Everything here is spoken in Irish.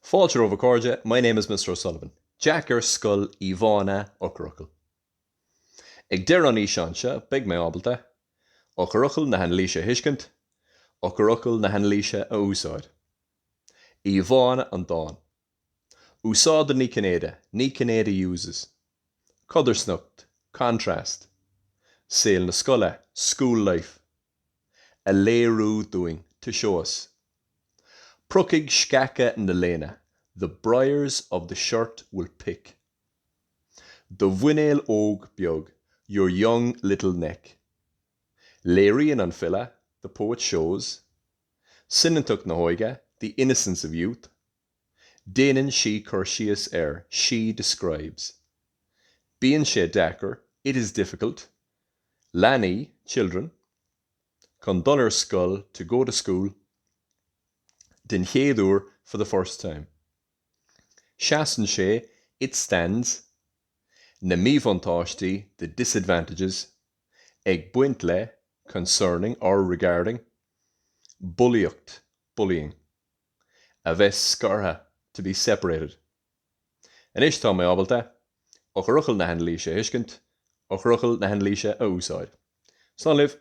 Fáilte romhaibh a chairde, my name is Mr O'Sullivan. Jack ar scoil, Íomhánna, Eochairfhocail. Ag deireadh an fhíseáin seo, beidh mé ábalta, Eochairfhocail na hanailíse a thuiscint, Eochairfhocail na hanailíse a úsáid. Íomhánna an dáin. Úsáideann Ní Chinnéide, Ní Chinnéide uses. Codarsnacht, contrast. Saol na scoile, school life. A léiriú dúinn, to show us. Priocfaidh sceacha na léine, the briars of the shirt will pick. Do mhuinéal óg beag, your young little neck. Léiríonn an file, the poet shows. Soineantacht na hóige, the innocence of youth. Déanann sí cur síos ar, she describes. Bíonn sé deacair, it is difficult. Leanaí, children. Chun dul ar scoil, to go to school. Den chéad uair, for the first time. Seasann sé, it stands. Na míbhuntáistí, the disadvantages. Ag baint le, concerning or regarding. Bulaíocht, bullying. A bheith scartha, to be separated. Anois tá mé ábalta, Eochairfhocail na hanailíse a thuiscint, Eochairfhocail na hanailíse a úsáid. Slán libh!